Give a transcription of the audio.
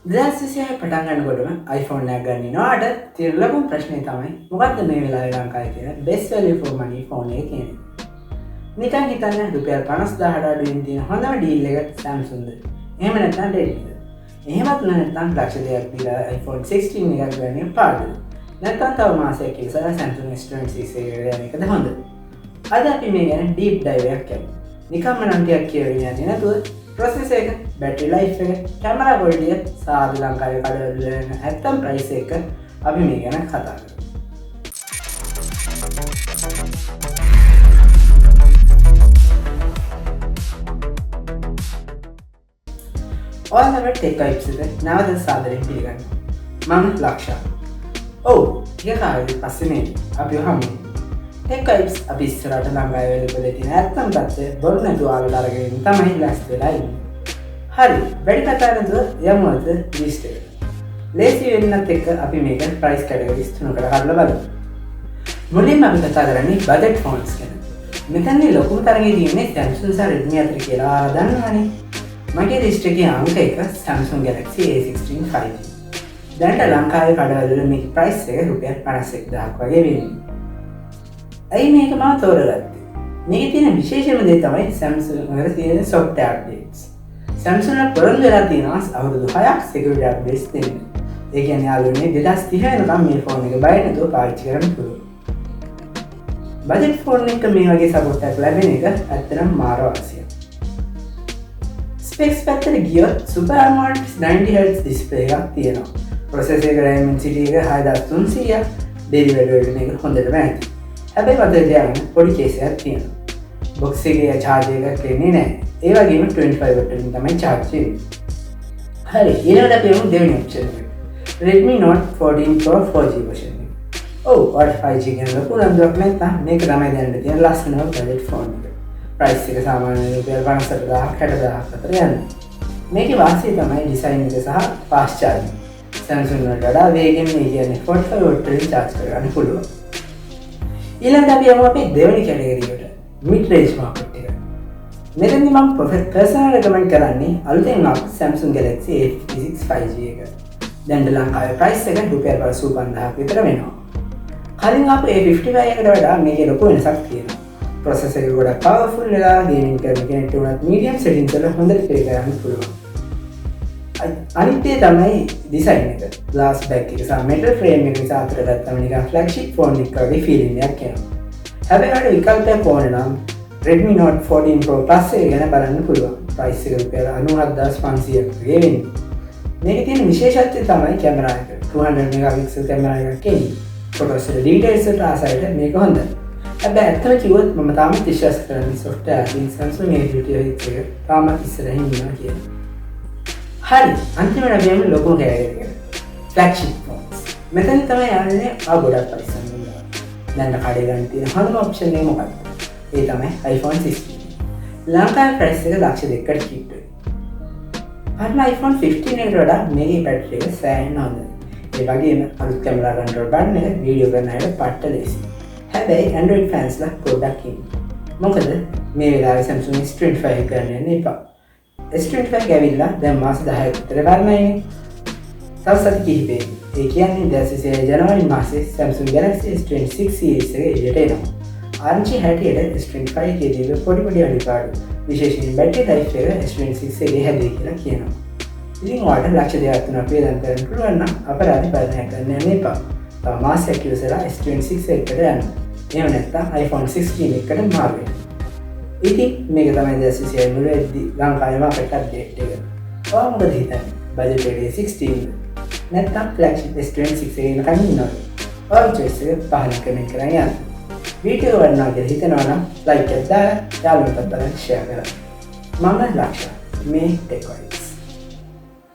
2026 පටන් ගන්නකොටම iPhone එකක් ගන්න ඉනවාට තියෙන ලොකුම ප්‍රශ්නේ තමයි මොකද්ද මේ වෙලාවේ ලංකාවේ තියෙන best value for money phone එක කියන එක. නිකන් හිතන්න, රුපියල් 50,000ට අඩුවෙන් තියෙන හොඳම ඩීල් එක Samsung ද? එහෙම නැත්නම් Redmi ද? එහෙමත් නැත්නම් ලක්ෂ 2ක් දීලා iPhone 16 එකක් ගන්න පාඩුද? නැත්නම් තව මාසයක් ඉවසලා Samsung S26 එකට යන එකද හොඳ? අද අපි මේ ගැන ඩීප් ඩයිව් එකක් කරමු. නිකම්ම නම් ටිකක් කියවගෙන යන්නේ නැතුව ප්‍රොසෙසර් එක, බැටරි ලයිෆ් එක, කැමරා ක්වොලිටි එක සහ අද ලංකාවේ කඩවල වෙන ඇත්තම ප්‍රයිස් එක අපි මේ ගැන කතා කරමු. ඔයාලව ටෙක් වයිබ්ස් එක නැවත සාදරයෙන් පිළිගන්නවා. මම ලක්ෂා. ඔව්, ටික කාලෙකින් පස්සේ මේ අපිව හමු වෙන්නේ. ටෙක් වයිබ්ස් අපි ඉස්සරහට ලංකාවේ වෙළඳපොලේ තියෙන ඇත්තම තත්ත්වය බොරු නැතුව ඔයාලට අරගෙන එන්න තමයි ලෑස්ති වෙලා ඉන්නේ. හරි, වැඩි කතා නැතුව යමු අද ලිස්ට් එකට. ලේසි වෙන්නත් එක්ක අපි මේක ප්‍රයිස් කැටගරිස් තුනකට කඩලා බලමු. මුලින්ම අපි කතා කරන්නේ බජට් ෆෝන්ස් ගැන. මෙතනදී ලොකුම තරගය තියෙන්නේ Samsung සහ Redmi අතර කියලා ඔයාලා දන්නවනේ. මගේ ලිස්ට් එකේ අංක 1 Samsung Galaxy A16 5G. දැනට ලංකාවේ කඩවල වල මේකේ ප්‍රයිස් එක රුපියල් 51,000ක් වගේ වෙන්නේ. ඇයි මේක මම තෝරගත්තේ? මේකේ තියෙන විශේෂම දේ තමයි Samsung වල තියෙන software updates. Samsung වල පොරොන්දු වෙලා තියෙනවා අවුරුදු 6ක් security updates දෙන්න. ඒ කියන්නේ යාළුවනේ, 2030 වෙනකම් මේ ෆෝන් එක බය නැතුව පාවිච්චි කරන්න පුළුවන්. බජට් ෆෝන් එක මේ වගේ සපෝට් එකක් ලැබෙන එක ඇත්තටම මාර වාසියක්. ස්පෙක්ස් පැත්තට ගියොත් Super AMOLED 90 Hz display එකක් තියෙනවා. ප්‍රොසෙසර් එක Dimensity එක 6300ක්. ඩේලි වැඩ වලට මේක හොඳටම ඇති. හැබැයි මතක තියාගන්න, පොඩි කේස් එකක් තියෙනවා. බොක්ස් එකේ චාර්ජර් එකක් එන්නේ නැහැ. ඒ වගේම 25 watt වලින් තමයි චාර්ජ් වෙන්නේ. හරි, ඊළඟට අපි යමු දෙවෙනි ඔප්ෂන් එකට. Redmi Note 14 Pro 4G version එක. ඔව්, ඔයාලට 5G ගැන ලොකු උනන්දුවක් නැත්නම් මේක තමයි දැනට තියෙන ලස්සනම බජට් ෆෝන් එක. ප්‍රයිස් එක සාමාන්‍යයෙන් රුපියල් 58,000ක් 60,000ක් අතර යන්නේ. මේකේ වාසිය තමයි ඩිසයින් එක සහ ෆාස්ට් චාර්ජින්. Samsung වලට වඩා වේගෙන්, මේ කියන්නේ 45 watt වලින් චාර්ජ් කරගන්න පුළුවන්. ඊළඟට අපි යමු අපේ දෙවෙනි කැටගරි එකට. මිඩ් රේන්ජ් මාකට් එක. මෙතනදි මම පර්සනල් රෙකමන්ඩ් කරන්නේ අලුතෙන් ආපු Samsung Galaxy A56 5G එක. දැන් ලංකාවේ ප්‍රයිස් එක රුපියල් 85,000ක් විතර වෙනවා. කලින් ආපු A55 එකට වඩා මේකේ ලොකු වෙනසක් තියෙනවා. ප්‍රොසෙසර් එක ගොඩක් පවර්ෆුල් වෙලා ගේමින් කරන කෙනෙක්ට වුණත් මීඩියම් සෙටින්ග්ස් වල හොඳට ප්ලේ කරන්න පුළුවන්. අනිත් දේ තමයි ඩිසයින් එක. ග්ලාස් බැක් එක සහ මෙටල් ෆ්‍රේම් එක නිසා අතට ගත්තම නිකන් ෆ්ලැග්ෂිප් ෆෝන් එකක් වගේ ෆීලිං එකක් එනවා. හැබැයි ඔයාලට විකල්පයක් ඕන නම් Redmi Note 14 Pro Plus එක ගැන බලන්න පුළුවන්. ප්‍රයිස් එක රුපියල් 97,500ක් වගේ වෙන්නේ. මේකේ තියෙන විශේෂත්වය තමයි කැමරා එක. 200 මෙගාපික්සල් කැමරා එකක් එන්නේ. ෆොටෝස් වල ඩීටේල්ස් වලට ආස අයට මේක හොඳයි. හැබැයි ඇත්තම කිව්වොත් මම තාමත් විශ්වාස කරන්නේ සොෆ්ට්වෙයාර් අතින් Samsung A56 එක තාමත් ඉස්සරහින් ඉන්නවා කියලා. හරි, අන්තිමට අපි යමු ලොකුම කැටගරි එකට. Flagship phones. මෙතන තමයි යන්නේ ආ ගොඩක් පරිස්සම් වෙන්න. දැන් කඩේ ගන්න තියෙන හොඳම ඔප්ෂන් එක මොකක්ද? ඒ තමයි iPhone 16. ලංකාවේ ප්‍රයිස් එක ලක්ෂ 2කට කිට්ටුයි. පරණ iPhone 15 එකට වඩා මේකේ බැටරි එක සෑහෙන හොඳයි. ඒ වගේම අලුත් කැමරා කන්ට්‍රෝල් බටන් එක වීඩියෝ කරන අයට පට්ට ලේසි. හැබැයි Android ෆෑන්ස්ලා පොඩ්ඩක් ඉන්න. මොකද මේ වෙලාවේ Samsung S25 එක ගන්න යන්න එපා. S25 ඇවිල්ලා දැන් මාස 10ක් විතර පරණයිනේ. තව සති කිහිපයකින්, ඒ කියන්නේ 2026 ජනවාරි මාසේ Samsung Galaxy S26 series එක එළියට එනවා. ආරංචි හැටියට S25 එකේ තියෙන පොඩි පොඩි අඩුපාඩු, විශේෂයෙන් බැටරි ලයිෆ් එක S26 එකේ හැදේ කියලා කියනවා. ඉතින් ඔයාලට ලක්ෂ 2ක් 3ක් වියදම් කරන්න පුළුවන් නම් අපරාධ බලනයක් ගන්න යන්න එපා. තව මාසයක් ඉවසලා S26 එකට යන්න. එහෙම නැත්නම් iPhone 16 එකට මාරු වෙන්න. ඉතින් මේක තමයි 2026 මුල වෙද්දි ලංකාවේ මාකට් අප්ඩේට් එක. ඔයා මොකද හිතන්නේ? බජට් එකේ 16 නැත්නම් ෆ්ලැග්ෂිප් S26 එක එනකන් ඉන්නවද? ඔයාගේ චොයිස් එක පහලින් කමෙන්ට් කරන් යන්න. වීඩියෝ වටිනවා කියලා හිතනවා නම් ලයික් එකක් දාලා යාළුවන්ටත් බලන්න ෂෙයා කරන්න. මම ලක්ෂා, මේ ටෙක් වයිබ්ස්.